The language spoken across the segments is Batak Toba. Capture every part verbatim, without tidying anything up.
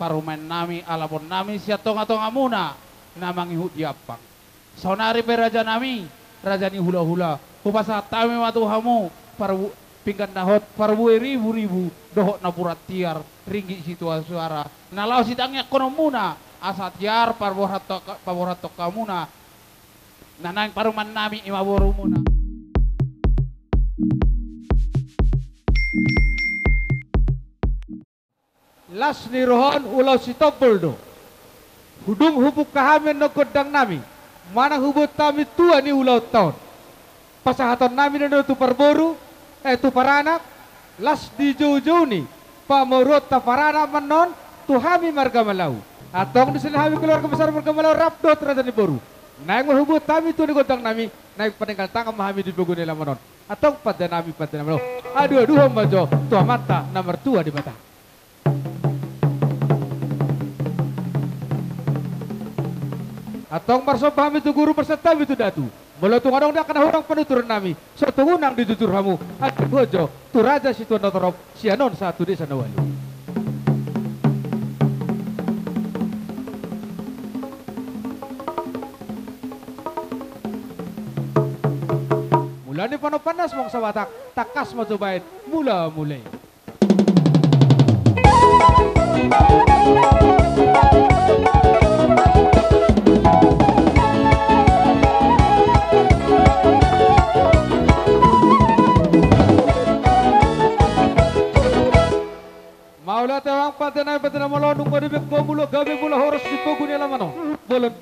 parumaennami, alaponnami sian tongatongamuna na mangihut di ampang. Saonari pe rajanami, raja ni hulahula, hupasahat hami ma tu hamu parbu-, pinggan na hot, parbue riburibu dohot napuran tiar, ringgit sitio suara na laho sitangiangkononmuna, asa tiar parborato-, paborathon hamuna na naeng parumaennami, i ma borumuna. Las ni roha on ulaon sitombol do. Dung hupungka hami annon gondangnami manang hubuat hami tua ni ulaonta on, pasahatonnami do tu parboru, eh, tu paranak, las di joujou ni pamoruonta paranak ma annon tu hami marga Malau. Antong disi hami keluarga besar marga Malau rap dohot raja ni boru, naeng ma hubuat hami tua ni gondangnami, naeng paninggal tangan ma hami di pogu ni alaman on. Antong pandenami, pandenami, aduaduhon ma jo tu Amanta na martua Debata. Antong marsomba hami tu guru, marsantabi tu datu. Molo tung adong di angka na hurang panuturannami, so tung unang dijujur hamu, aduaduhon jo tu raja situan na torop sian on sahat tu desa na ualu. Mula ni panomparna Simangun Sabatak, tangkas ma jo baen mulamula i. Mauliate ma amang pande nami, pande na malo, nunga dibaen ho mula gabe mula horas di pogu ni alaman on. Bolon,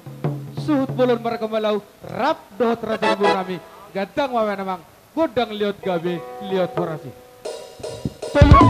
suhut bolon marga Malau, rap dohot raja ni boru nami, gandang ma baen amang, gondang liot gabe, liot horas i. Tolu.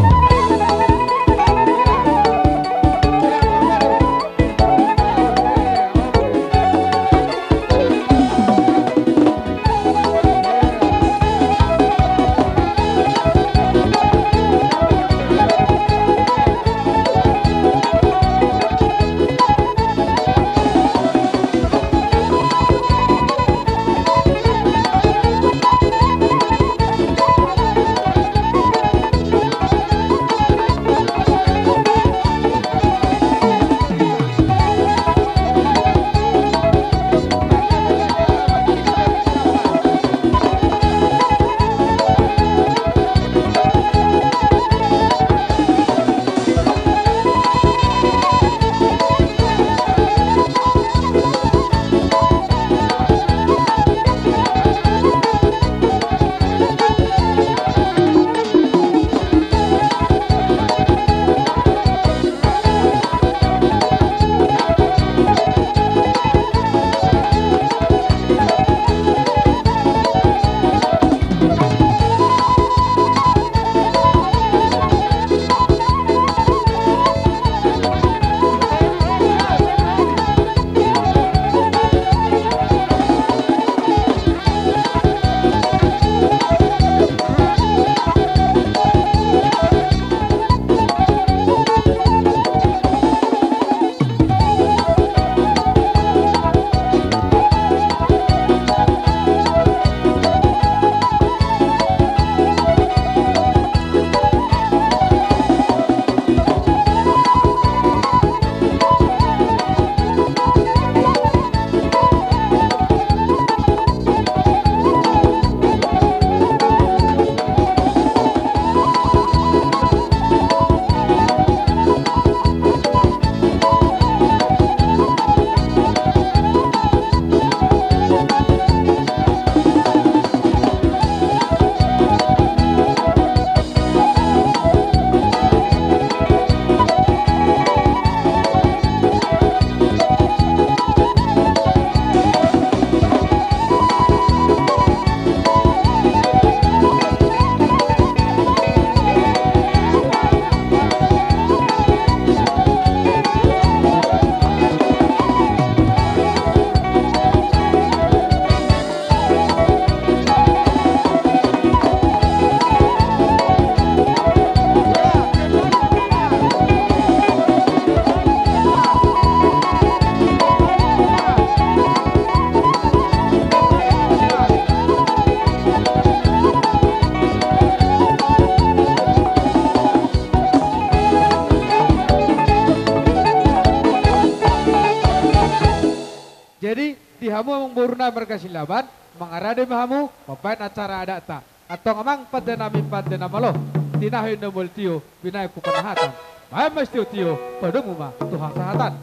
Jadi, di hamu amangboru nami marga Silaban, mangarade ma hamu mambahen acara adatta. Antong amang pande nami pande na malo, tinahi na mual tio, binahen tu panahatan. Bahen ma sitio-tio, padomu ma tu hasahatan.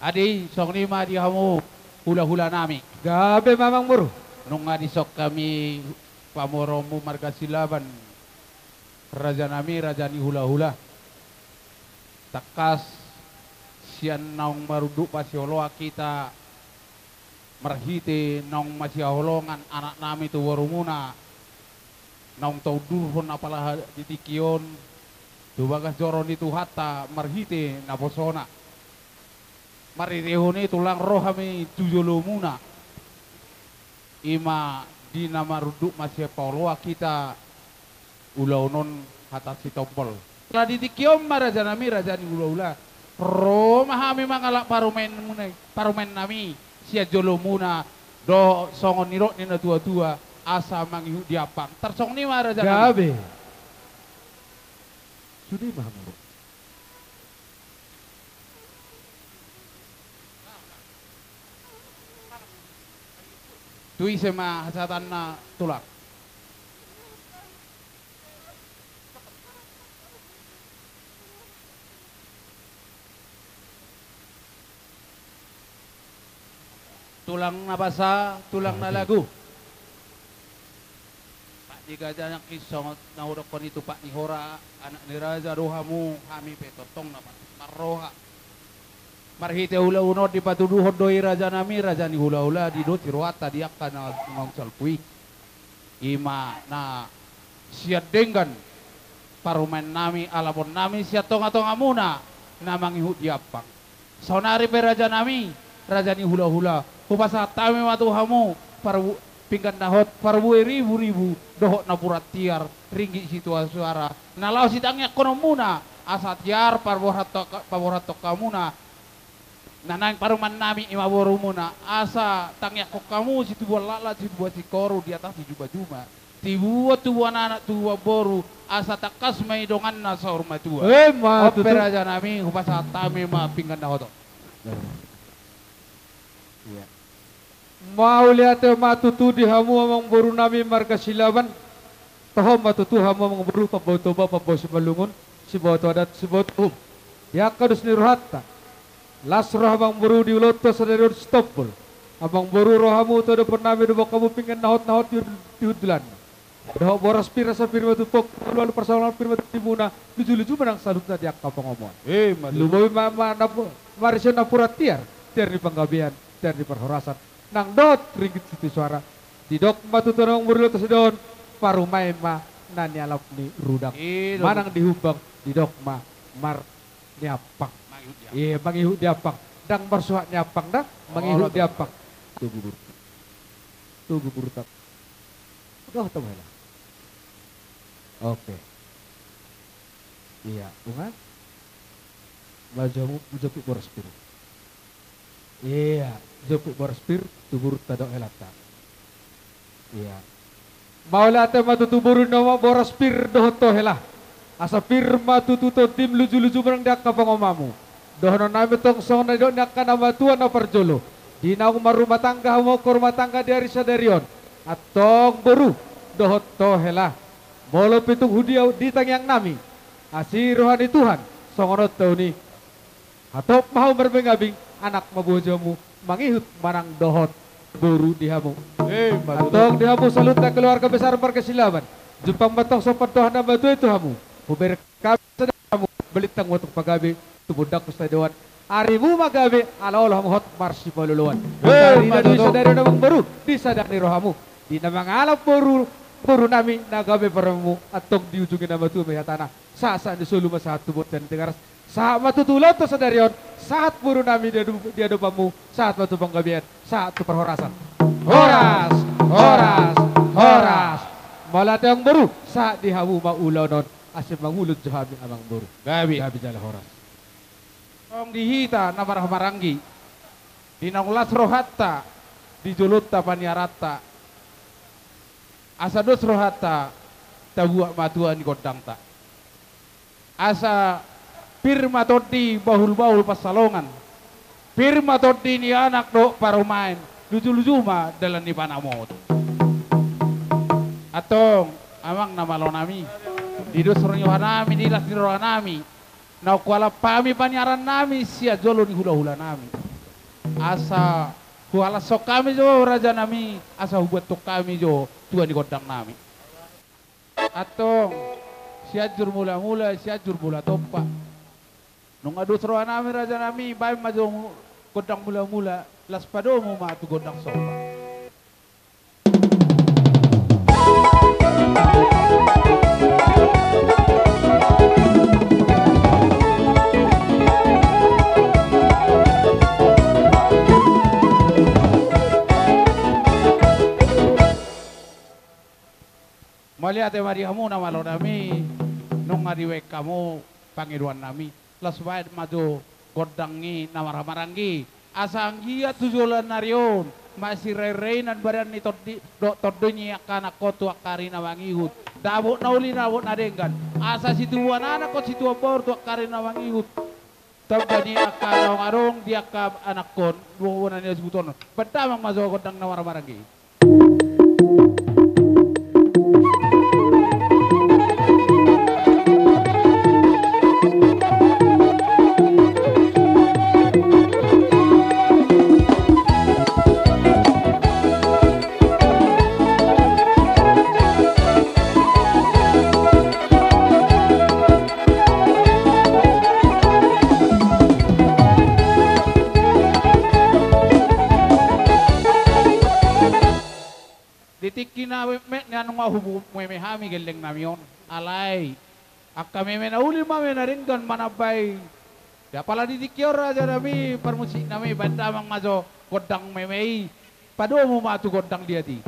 Adi, songon i ma di hamu hula-hula nami. Gabe ma amangboru. Nunga dison hami pamoruonmu marga Silaban, raja nami, raja ni hula-hula. Tangkas sian naung marunduk masihaholongan hita, marhite naung masihaholongan anak nami tu borumuna, naung taundurhon apala di tingki on tu bagas joro ni Tuhanta marhite naposona. Maririhon i tulang ro hami tu jolomuna. I ma di na marunduk masihaholongan hita ulaon on hata sitombol. Ala di tingki on ma raja nami, raja ni hula-hula, ro ma hami mangalap parumaenmuna i, parumaen nami sian jolomuna, dohot songon nidok ni na tua-tua, asa mangihut di ampang. Tarsongon i ma raja nami. Gabe. Sude ma hamu ro. Tu ise ma hasahatanna tulang? Tulang na basa, tulang na lagu. Pak ni gaja nangkin songon na hudokkon i tu pak ni hora, anak ni raja do hamu, hami pe tongtong na marroha. Marhite ulaon on dipatuduhon do i raja nami, raja ni hula-hula, didok rohanta di angka na naung salpu i. I ma na sian denggan parumaen nami, alapon nami sian tonga-tongamuna na mangihut di ampang. Saonari pe raja nami, raja ni hula-hula, hupasahat hami ma tu hamu parbu-, pinggan na hot, parbue ribu-ribu dohot napuran tiar, ringgit sitio suara na laho sitangiangkononmuna, asa tiar parborathon-, paborathon hamuna. Na naeng parumaen nami i ma borumuna, asa tangiangkon hamu situbuan laklak, situbuan singkoru, di atas ni juma-juma, tibuan-tubuan anak, tubuan boru, asa tangkas ma i donganna saur matua. Emma tutu. On pe raja nami, hupasahat hami ma pinggan na hot on. Iya. Mauliate ma tutu di hamu amangboru nami marga Silaban. Toho ma tutu hamu amangboru pambahu Toba, pambahu Simalungun, siboto adat, siboto uhum. Di angka dos ni rohanta, las roha amangboru di ulaonta sadari on sitombol. Amangboru, ro hamu tu adopan nami, dohot hamu pinggan na hot, na hot di, di hundulanna. Dohot boras pir, asa pir ma tumpok, alualu parsaulian pir ma tumpok, luju-luju ma nang saluhutna di angka pangomoan. Eh, ma tutu. Lumobi ma, ma, napu-, marisi on napuran tiar, tiar ni panggabean, tiar ni parhorasan, nang dohot ringgit sitio suara. Didok ma tutu amangboru, ulaonta sadari on, parumaen ma na nialap ni rudang. Eh, manang di humbang, didok ma mar- ni ampang. Mangihut di ampang. Iya, mangihut di ampang. Ndang marsuhat ni ampang, ndang. Oh, mangihut di ampang. Togu boru. Togu boru, tap. Dohot hamu hela. Oke. Iya, unang. Maju hamu, maju hamu boras pir. Iya, jomput boras pir, tu borunta dohot helanta. Iya. Mauliate ma tutu boru ni hamu, boras pir dohot toho hela. Asa pir ma tutu tondim, luju-luju ma nang di angka pangomoanmu. Dohonon nami tong songon na nidok ni angka na matua na parjolo. Di naung marrumah tangga hamu, marrumah tangga di ari sadari on. Antong boru dohot toho hela. Molo pe tung hudia ditangiang nami asi roha ni Tuhan, songon on taon i. Hatop ma hamu marmingabing, anak ma boru hamu, mangihut manang dohot boru di hamu. Eh, ma tutu. Antong di hamu saluhutna keluarga besar marga Silaban, jumpang ma tong somba ni Tuhan na matua i tu hamu. Hubereng hami sada hamu, balintang ma tong pagabe, tumundalhon sadari on. Arimu ma gabe, ala olo hamu hot marsipaolo-oloan. Eh, ma tutu. Sadari on amangboru, di sada ni rohamu. Di na mangalap boru, boru nami na gabe parumaenmu, antong di ujung ni na matua ma i hatana. Sahat-sahat ni solu ma sahat tu bontean Tigaras. Sahat ma tutu ulaonta sadari on, sahat boru nami di adu-, di adopanmu, sahat ma tu panggabean, sahat tu parhorasan. Horas, horas, horas. Mauliate amangboru, sahat di hamu ma ulaon on, asa mangulon jo hami amangboru. Gabe. Gabe jala horas. Tong di hita na marhaha maranggi. Di naung las rohanta, di jolonta paniaranta, asa dos rohanta, tabuat ma tua ni gondangta. Asa pir ma tondi bahulbahul pansalongan, pir ma tondi ni anak dohot parumaen, lujuluju ma dalan ni panamot. Antong, amang na malo nami, di dos ni rohanami, di las ni rohanami, naung hualap hami paniarannami sian jolo ni hulahulanami. Asa huhalashon hami jo rajanami, asa hubuathon hami jo tua ni gondangnami. Antong, Sianjur Mulamula, Sianjur Mulatompa. Nunga dos rohanami rajanami, baen ma jo gondang mulamula, laos padomu ma tu gondang somba. Mauliate ma di hamu na malo nami, nunga dibaen hamu pangidoannami. Laos baen ma jo gondang i na marhahamaranggi. Asa anggiat tu joloan ni ari on, masirairai badan ni tondi, dohot tondi ni angka anakkon tu angka ari na mangihut. Dapot na uli, dapot na denggan. Asa situbuan anakkon, situbuan boru tu angka ari na mangihut. Tamba ni angka naung adong di angka anakkon, bohobona ni hasuhuton. Baen damang ma jo gondang na marhahamaranggi. Di tingki na metmet nian nunga humeme hami gellengnami on. Alai angka meme na uli ma, meme na denggan manambai. Apala di tingki on rajanami, parmusiknami, baen damang ma jo gondang meme i. Padomu ma tu gondang liat i.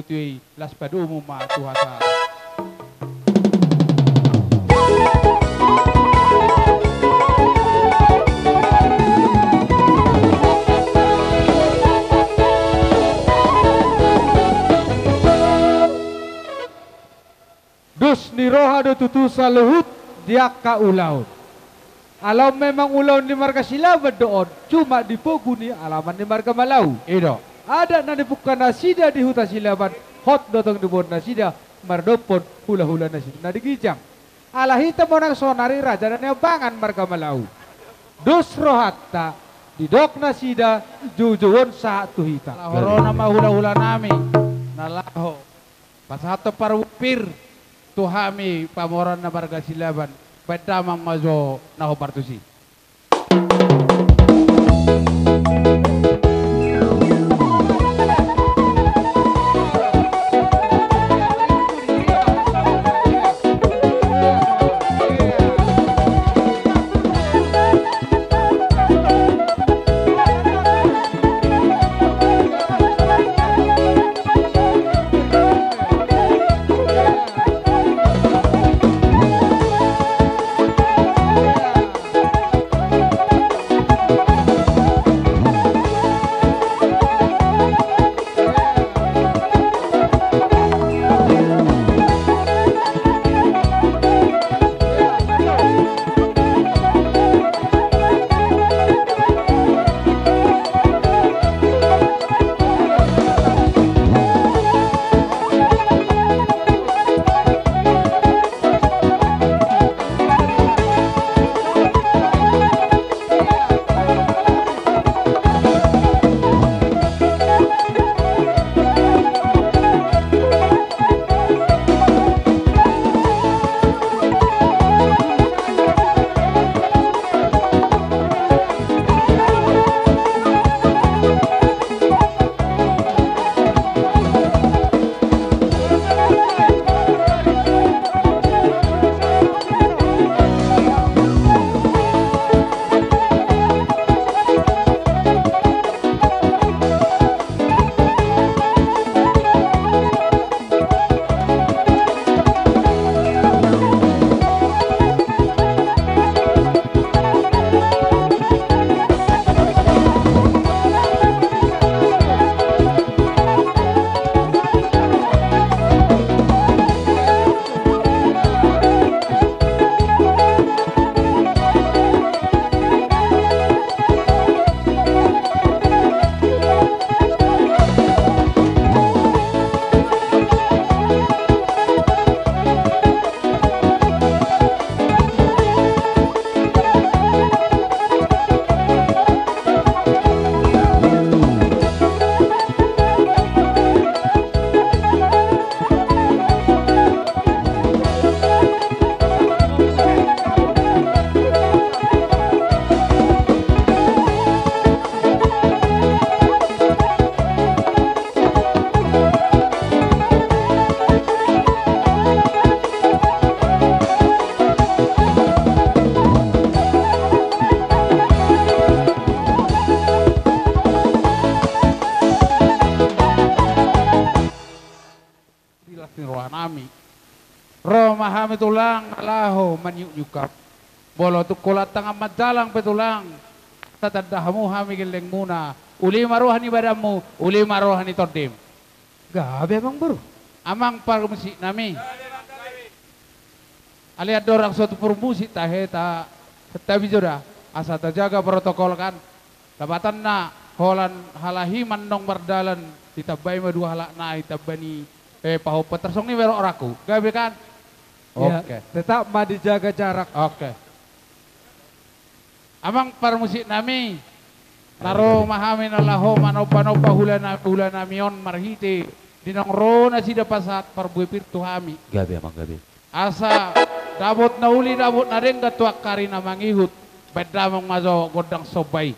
tu i, las padomu ma tu hata. Dos ni roha do tutu saluhut di angka ulaon. Alai memang ulaon ni marga Silaban do on, cuma di pogu ni alaman ni marga Malau. I do. Adat na nipungka nasida di huta Silaban, hot do tong diboan nasida, mardophon hulahula nasida na di ginjang. Ala hita ma nang saonari raja na niambangan marga Malau. Dos rohanta, didok nasida, joujouon sahat tu hita. Laho ro nama hulahula nami, na laho pasahathon parbue pir tu hami pamoruon na marga Silaban, baen damang ma jo na hombar tusi. Di las ni roha nami. Ro ma hami tulang laho maniukniuk hamu. Molo tung holan tangan manjalang pe tulang, asa tanda hamu hami gellengmuna. Uli ma roha ni badanmu, uli ma roha ni tondim. Gabe amang boru. Amang parmusik nami. Alai andorang so tu parmusik tahe ta, santabi jo da, asa tajaga protokol kan. Lapatanna holan halak i mandok mardalan, ditambai ma dua halak nai tamba ni, eh, pahompu, tarsongon i ma rohangku. Gabe kan? Iya, oke. Tetap ma dijaga jarak. Oke. Amang parmusik nami, na ro ma hami na laho manombanomba hula na-, hula nami on marhite di naung ro nasida pasahat parbue pir tu hami. Gabe amang, gabe. Asa dapot na uli, dapot na denggan tu angka ari na mangihut, baen damang ma jo gondang somba i.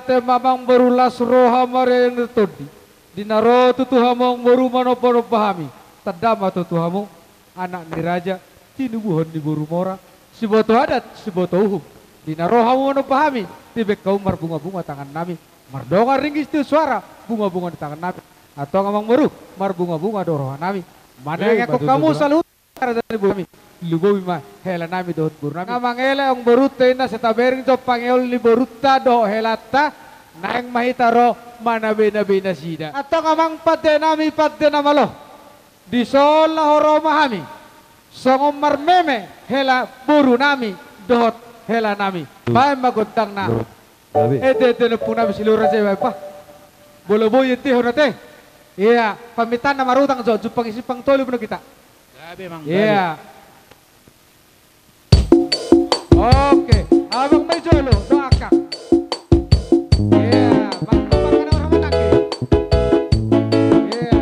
Te ma amangboru las roha marende tondi. Di na ro tutu hamu amangboru manombanomba hami. Tanda ma tutu hamu anak ni raja, tinubuhon ni boru mora, siboto adat, siboto uhum. Di na ro hamu manomba hami, timbek hamu marbungabunga tangannami. Mardongan ringgit tu suara, bungabunga di tangannami. Antong amangboru, marbungabunga do rohanami. Manang eh, angkon hamu saluhut. Raja ni boru nami, lumobi ma hela nami dohot boru nami. Na mangele amangboru te inna, sai tabereng jo pangeol ni borunta dohot helanta, naeng ma hita ro manabenabe nasida. Antong amang pande nami, pande na malo. Dison laho ro ma hami songon marmeme hela boru nami dohot hela nami. Baen ma gondangna. Gabe. Ede, ede, na ompung nami silur aja, Bapak. Bola boi ede, hona te. Iya, pamintaan na marutang jo, jumpang i simpang tolu, bener kita. Gabe, Mang, gabe. Iya. Oke, abang mai jolo, doakan. Iya, Bang, Bang, ada orang menang, ya? Iya.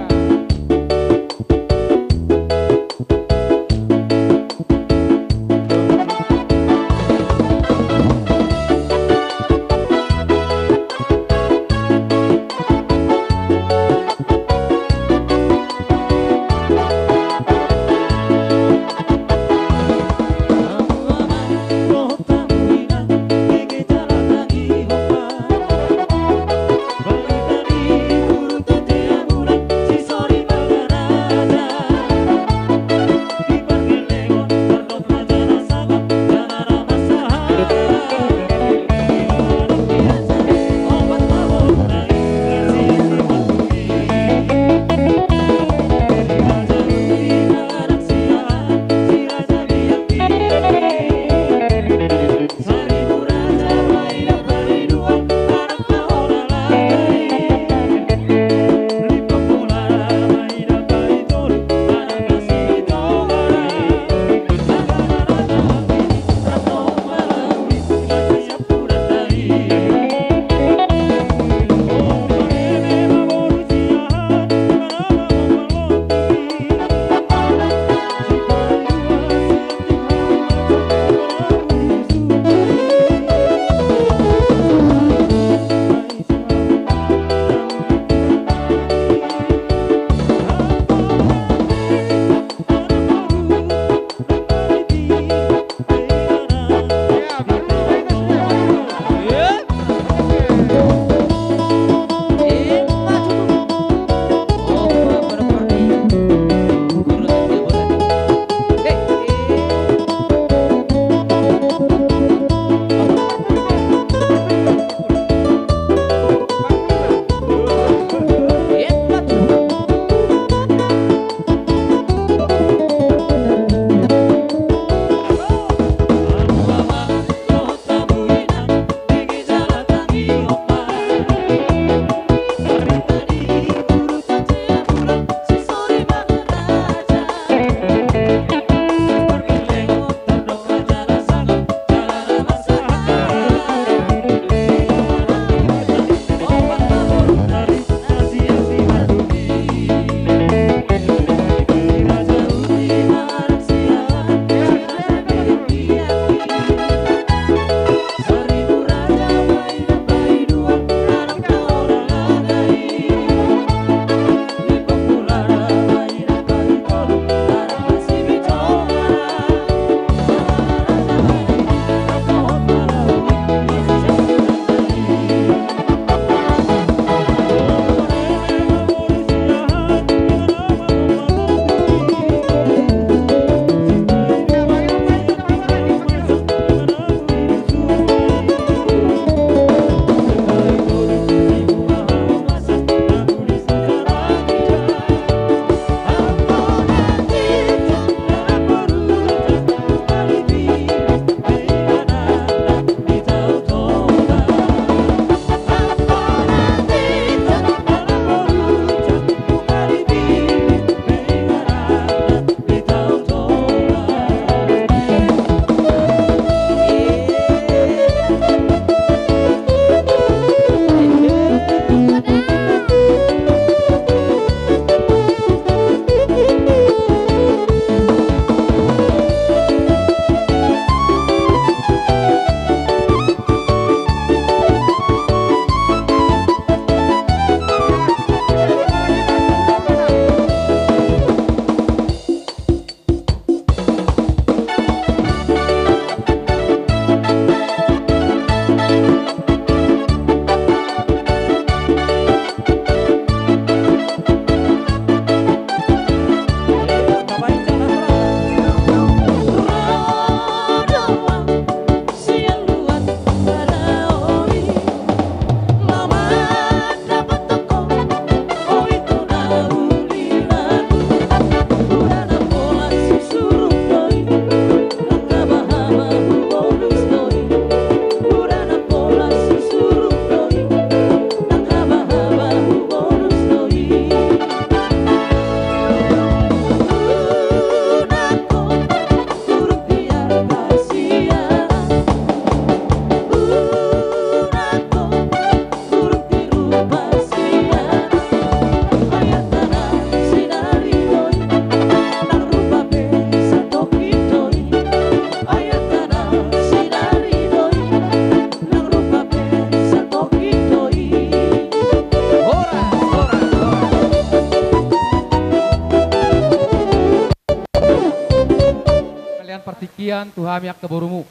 tingki an tu hami angka borumu.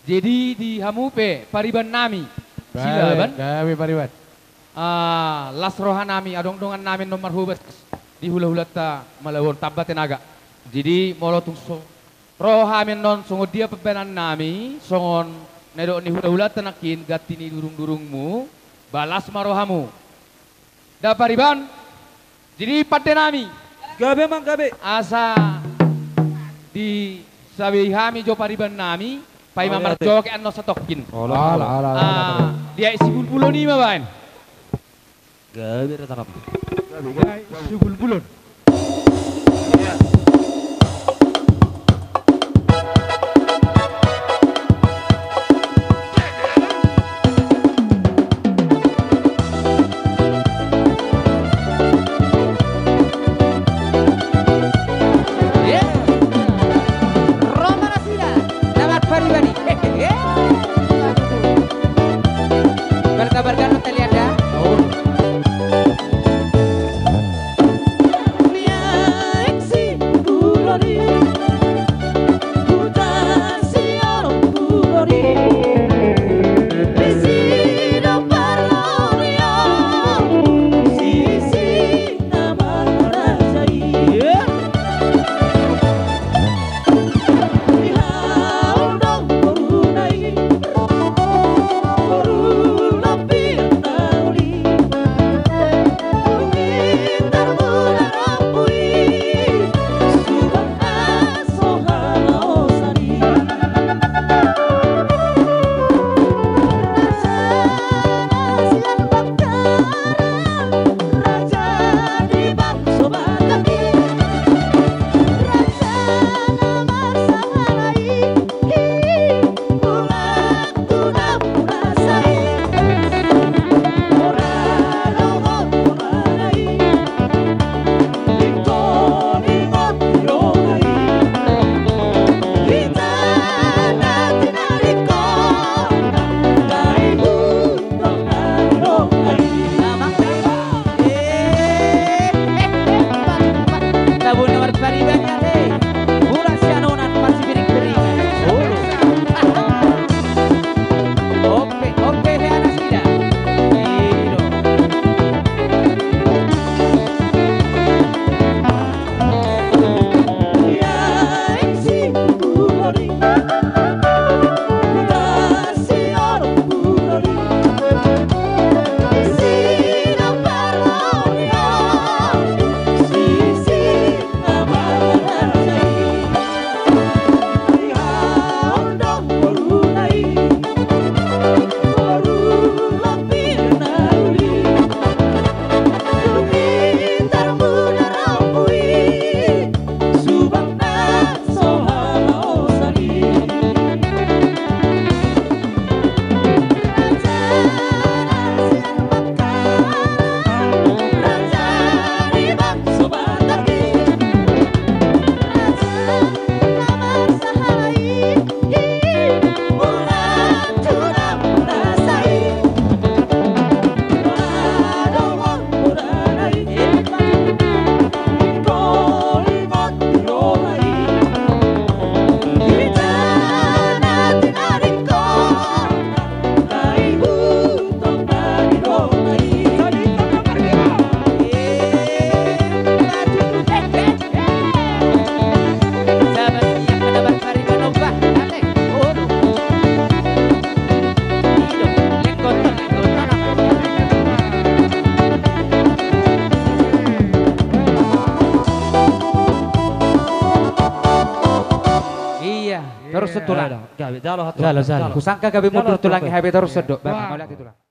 Jadi di hamu pe pariban nami. Gabe, Silaban. Gabe pariban. Ah, las roha nami, adong dongan nami annon marhobas di hula-hulanta Malabuan, tamba tenaga. Jadi molo tung so ro hami annon songon dia pambahenan nami, songon na nidok ni hula-hulanta nangkin, ganti ni durung-durungmu, ba las ma rohamu. Da pariban. Jadi pande nami. Gabe, Amang, gabe. Asa disabei hami jo pariban nami, paima marjoget annon satongkin. Alah, alah, alah, alah. Ah, dia isi bulbulon i ma baen. Gabe, da tarap. Gabe, gabe. Isi bulbulon. Ro ma nasida na marpariban i. Hehehe. Balga-balga non talian da. Ia, torus tulang. Jalo, jalo. Husangka gabe mundur tulang i, hape torus do. Ba, mauliate tulang.